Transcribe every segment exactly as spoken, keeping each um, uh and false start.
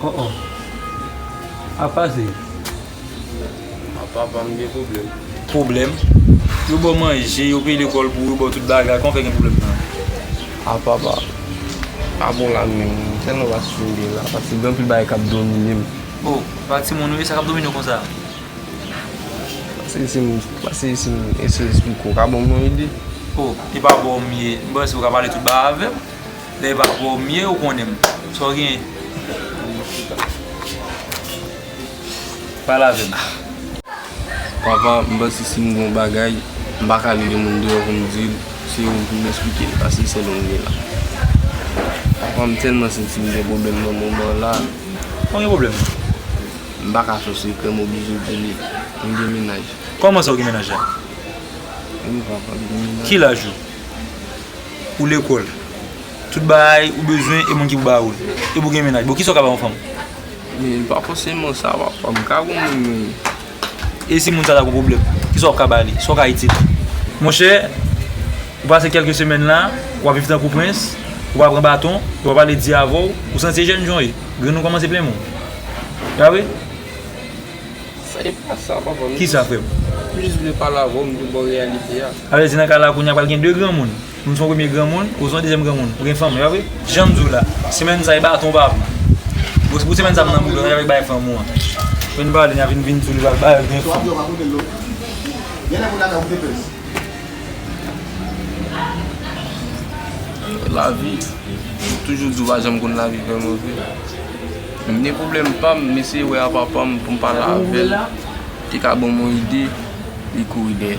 Oh, oh. Apa se? A papa, m gen pwoblèm. Pwoblèm? Yo ba w manje, yo peye lekòl pou ou, yo ba w tout bagay, kòman w fè gen pwoblèm nan? A papa, pa bon la menm, m tèlman pa sou mwen la, paske gen anpil bagay k ap domine m. Oh, pa timoun ou ye, sa k ap domine w konsa? Pase isit, pase isit, eseye eksplike w, ka ban m yon ide? Oh, e pa ba w m ye, m panse w ka pale tout bagay avè m. Lè e pa ba w m ye, ou konnen m. Sa w genyen? Pale avè m. Papa, m panse si m gen yon bagay, m pa ka ale gen moun deyò pou m di l, se ou pou m eksplike l, paske se sèl ou m gen la. Papa, m tèlman santi m gen pwoblèm nan moman la. Ou gen pwoblèm? M pa ka fè sekrè, m oblije di li. M gen mennaj. Kòman sa ou gen mennaj la? Wi, papa, m gen mennaj. Ki laj ou? Ou lekòl. Tout bagay ou bezwen e moun ki pou ba ou l. Epi w gen mennaj. Bon, kisa w ka ba yon fanm? Men pa fòseman sa, papa. M ka gen moun, men. E si moun sa ta gen pwoblèm? Kisa w ka ba li? Sa w ka itil? Monchè, ou pase kèlke semèn la, w ap viv tankou prens, ou pa pran baton, yo pa pale di avè w, ou santi se jèn jan w ye. Grenn ou kòmanse plen men w. Pa vre? Sa e pa sa, papa. Kisa, frè m? M jis vle pale avè w, m vle ba w reyalite a. Sa vle di nan ka la kounye a pral gen de granmoun. Moun se yon premye granmoun, ou se yon dezyèm granmoun. Ou gen fanm, e pa vre? Jan m di w la, semèn sa e baton w pa pran. Bon, se pou semèn sa m nan moud la, y ap bay fanm ou an. Vin pale, y a vin, vin di w li pral bay, gen fanm. Lavi, m toujou di w pa janm konn lavi vrèman vre. M gen pwoblèm pa m, m eseye wè a papa m pou m pale avè l. Li ka ban m yon ide, li kouri dèyè m.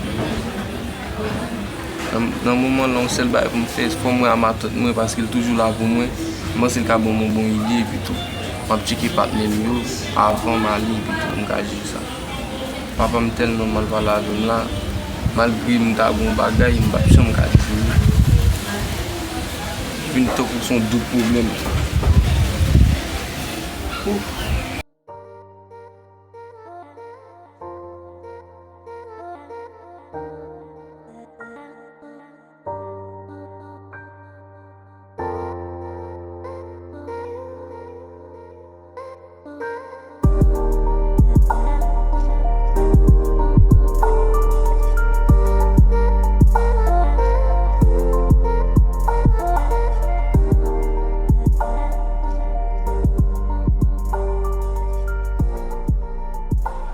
Nan, nan moman la, yon sèl bagay pou m fè, fò m wè a matant mwen, paske l toujou la pou mwen. M panse l ka ban m yon bon ide, epi tou, m ap tcheke patnè m yo avan m ale, epi tou, pou m ka jere sa. Papa m tèlman mal pale avè m la, malgre m ta gen yon bagay, m p ap janm ka di li. Vin tankou se yon doub pwoblèm. Ouf.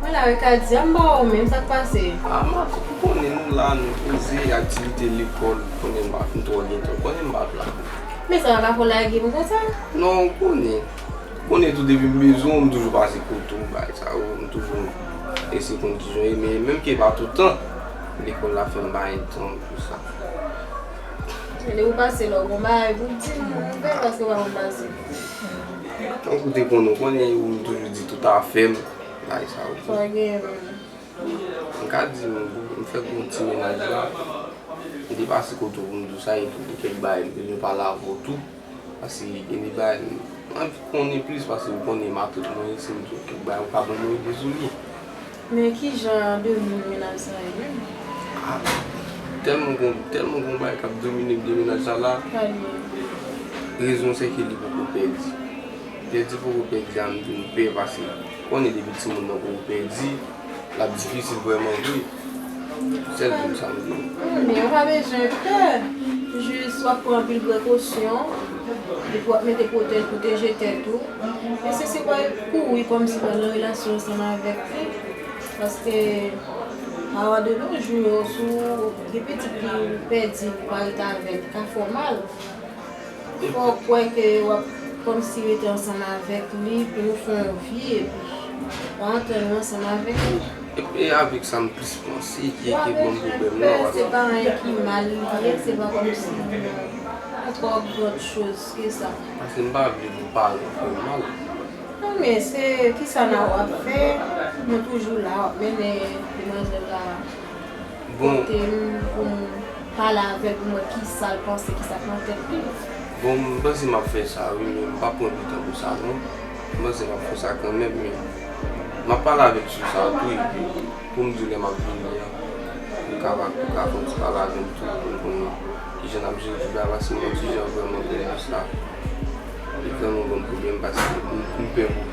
Mwen la wi Kadi, a m ba w menm, sa k pase? A, m ap, ou konnen nou la, nou poze, aktivite lekòl, konnen m pa fin twò gen tan, konnen m pa t la. Men sa w pa ka fè w lage m konsa? Non, ou konnen. Ou konnen tou depi m bezwen w, m toujou pase kote w, bagay sa yo, m toujou eseye konn kijan w ye, men menm ke pa toutan, lekòl la fè m pa gen tan pou sa. Men depi w pase la, w gon bagay pou w di m, m ouvè paske w pa konn pase. Tankou w te konnen, ou konnen ou toujou di tout afè m, bagay sa yo. Sa w genyen menm? M ka di nou, m fèk gon ti mennaj la. M te pase kote w pou m di w sa, epi gen kèk bagay m bezwen pale avè w tou. Paske gen de bagay m anvi konnen plis, paske ou konnen matant mwen, si m di w kèk bagay, ou ka ban mwen ide sou li. Men ki jan de moun mennaj sa ye menm? A, tèlman gon, tèlman gon bagay k ap domine m de mennaj sa la. Rezon se ke li poko pèdi. Pèdi poko pèdi a, m vin pè paske konnen depi timoun nan poko pèdi, l ap difisil vrèman vre. Sèl moun sa m gen. Men ou pa bezwen pè. Jis w ap pran anpil prekosyon. Epi w ap mete pwotèj, pwoteje tèt ou. Men si se pa kouri kòmsi pral nan relasyon ansanm avèk li. Paske awa de nos jours, si w gen pitit ki pèdi, li pa ret avèk, li ka fè w mal. Fò w kwè ke w ap kòmsi rete ansanm avèk li pou nou fè yon vi, epi w antre nou ansanm avèk li. E, e avèk sa m plis panse ki, ki ban m pwoblèm nan, paske se pa anyen ki mal li ye, se pa kòmsi yon twò gran choz ke sa. Paske m pa vle pou paran fè m mal. Non, men se kisa n a w ap fè, nou toujou la, w ap mennen demwazèl la. Bon. Kote m pou m pale avè l, pou m wè kisa l panse, kisa k nan tèt li. Bon, m panse m ap fè sa, wi, men m p ap pran pli tan pou sa, non. M panse m ap fè sa kanmenm, men m ap pale avè l sou sa tou, epi pou m di w lè m ap vini an, pou l ka, pou l ka fè yon ti pale avè m tou, pou m konnen kijan n ap jere tout bagay, paske m yon ti jan vrèman pè de sa. Li vrèman ban m pwoblèm, paske m, m pè pou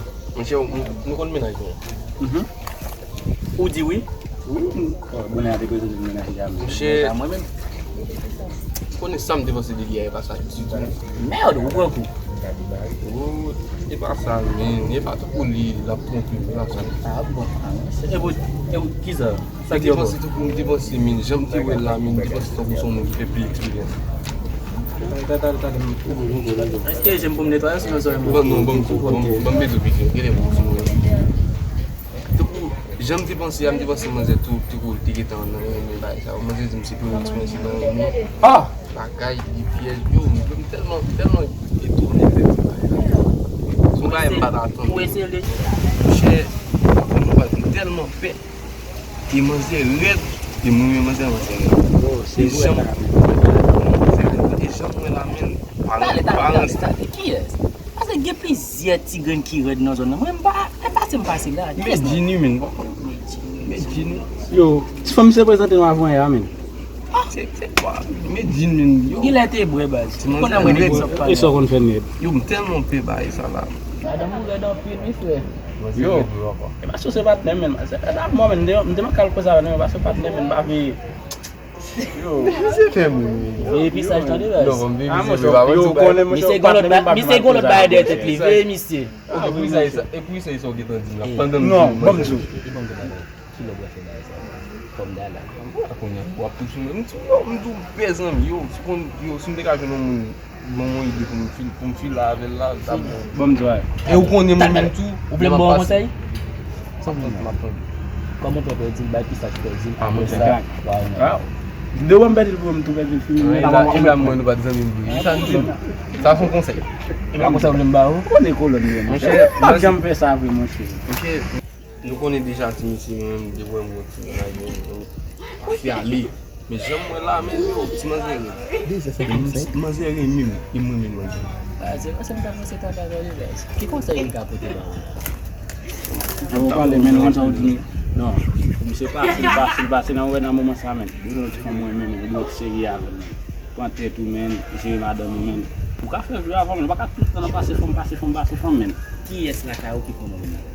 Monchè, nou, nou konn mennaj nou. Mhm. Ou di wi? Wi, m, bon, bonè a te prezante m mennaj li a, men Monchè, mennaj a mwen menm. Ou konnen sa m te panse de li a, e pa sa ditou. Mèd, ou pran kou. Oh, e pa sa, men, e pa tankou li, l ap twonpe m, e pa sa. Ah bon, ah, men, se, e pou, e pou, kisa? Sa ki yo fè? M te panse tankou, m te panse, men, jan m te wè l la, men, m te panse tankou se yon moun ki fè pil eksperyans. Èske je m pou m netwaye, sinon zòrèy mwen? Ban non, ban m tou, ban m, ban m mete w pike, gade pou w sou mwen. Tankou, jan m te panse a, m te panse manzè tou, tankou li te gentan nan renmen bagay sa yo. Manzè di m se premye eksperyans li nan renmen. Ah! Bagay, li pyèj, yo, m, m tèlman, m tèlman etone de ti bagay la. Se yon bagay m pa t atann. Ou eseye l deja? Monchè, m pa konn, m tèlman pè. E manzè rèd, e mwen menm manzè, manzè rèd. Oh, se vre, sa ka fè. E jan mwen la, men, pa, pa, pa, kiyès? Paske gen plizyè ti grenn ki rèd nan zòn nan. Mwen, m pa, e pase m pase la. Medjine, men, bon. Medjine. Yo, ti fanm se prezante nou avan yè a, men. Se, se kwa? Medjine, men, yo. Genlè te bwè, baz. Ti manzè rèd. E sa w konn fè nèt. Yo, m tèlman pè bagay sa la. Madanm ou rèd anpil, wi, frè. Yo. E pa sou se patnè m, men. Se, e pa mwen, men, m te, m te manke al koze avè l, men, pa sou patnè m, men, m pa vle. Yo. Misye fè m ri. Veye pisaj tande, baz. Non, bon, veye misye ri, pa mwen, yo, konnen, misye gon lòt ba-, misye gon lòt bagay dèyè tèt li. Veye misye. Ah, e pou sa, e pou sa, sa w gentan di m la, pandan m di w. Non, ban m di w. Ki lè w pral fè bagay sa? Kòm dala. Mwen pa konnen, w ap tou sou mwen. M di w, yo, m di w, m pè zanmi, yo, si konn, yo, si m te ka jwenn yon moun, ban mwen ide pou m fil, pou m file avè l la, l t ap bon. Bon, m di w, e ou konnen mwen menm tou, ou vle m ba w konsèy? San pwoblèm. M ap tande. Kòman pè pè di l, bay pisach pè di l. Ah, mwen sa. Ah. De wè m pèdi l pou m tou pèdi l fini. E la, e la mwen nou pa t zanmi m vre. Sa n di m. Sa se yon konsèy. E pa konsèy ou vle m ba ou? Ou konnen kolòn yo, monchè. M pa janm fè sa vre, monchè. Monchè, nou konnen deja ti mesye, mwen menm, depi mwen ti mennaj mwen, mwen ap fè ale. Men jan m wè la, men yo, ti manzè rèd. Ti manzè renmen m, e mwen menm manzè. Ah, se konsa m ta panse tande avè li, guys. Ki konsèy li ka pote ba ou? Ou pale, men nou konn sa ou di. Non, misye pa, si l pa, si l pa, se nan, wè nan moman sa, men. Li yon ti fanm mwen, men, li yon ti serye avè l, men. Pran tèt ou, men, jere madanm ou, men. Ou ka fè vi avè w, men. Ou pa ka tout tan nan pase fanm, pase fanm, pase fanm, men. Kiyès lakay ou ki pran move nòt?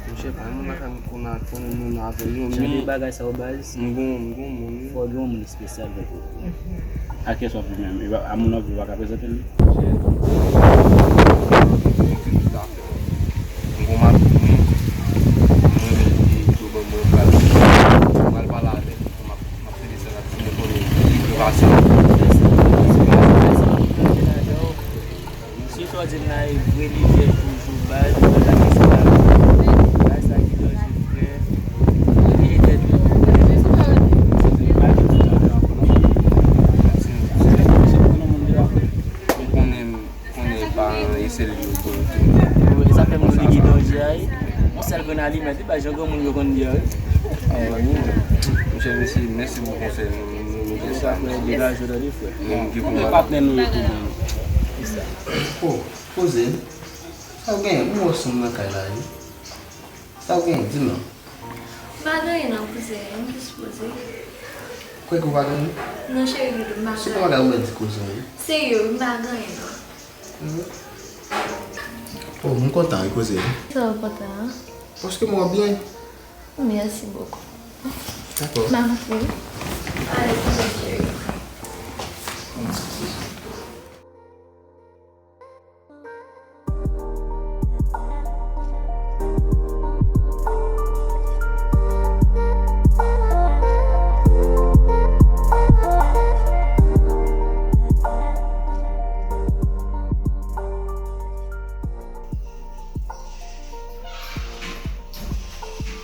Monchè, pa yon moun lakay m konn a, konn moun avè l, non, men. Jan de bagay sa yo, baz. M gon, m gon moun, wi. Fò gen yon moun espesyal, men. A kiyès w ap di menm? E pa, a moun w ap di w pa ka prezante l? M gon madanm mwen, mwen menm, li di yo ban mwen, m pral, m pral pale avè l, m ap, m ap fè desann ak timoun konnen li pase. Si sa w di m la e vre, li vyèj toujou, baz, mwen lage se la. Bagay sa ki danje, frè. Li gen tèt li. Se pa gen moun sa ankò, non. Se, se, se, Alimèt, li pa jan granmoun yo konn di a, wi. Monchè, mèsi, mèsi pou konsèy nou, nou, nou gen sa. Degaje w tande, frè. Nou gen pou nou patnè nou ye tou, menm. O, Koze, sa w genyen? M wè w sonm nan kay la, wi. Sa w genyen? Di m non. M pa gen anyen non, kouzen, m jis poze. Kwè ke w pa gen anyen? Non, cheri, m pa gen anyen. Se pa bagay ou mèt di Koze, wi. Serye, wi, m pa gen anyen non. O, m kontan wi, Koze. Sa w kontan an? Paske m wè w byen. Merci beaucoup. Dakò. M a rantre wi. Ale, kouzen cheri.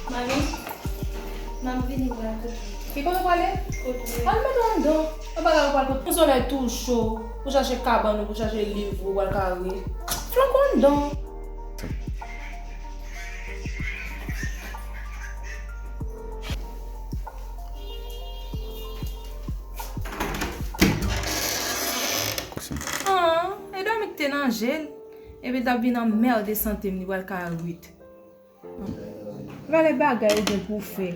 Mami, m ap vini pral kote w. Ki kote w prale? Kote w ye. Al mete w anndan. An bagay ou pral kote? Yon solèy tou cho. Pou chache kabann ou, pou chache liv ou, pral kare. Flanke w anndan. An, e dòmi k te nan je l. Epi l t ap vin anmède sante m, li pral ka ret. Valè bagay ou gen pou w fè.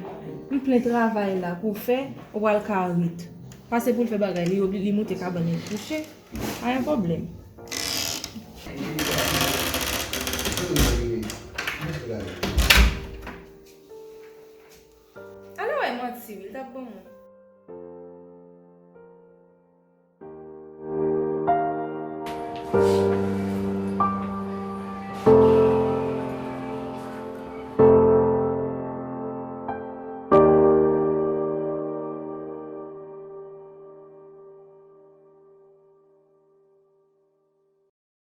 M plen travay la pou w fè, ou pral ka ret. Pase pou l fè bagay, li obli-, li moute kabann li kouche. Pa gen pwoblèm. Ale wè manti, wi, l t ap ban mwen.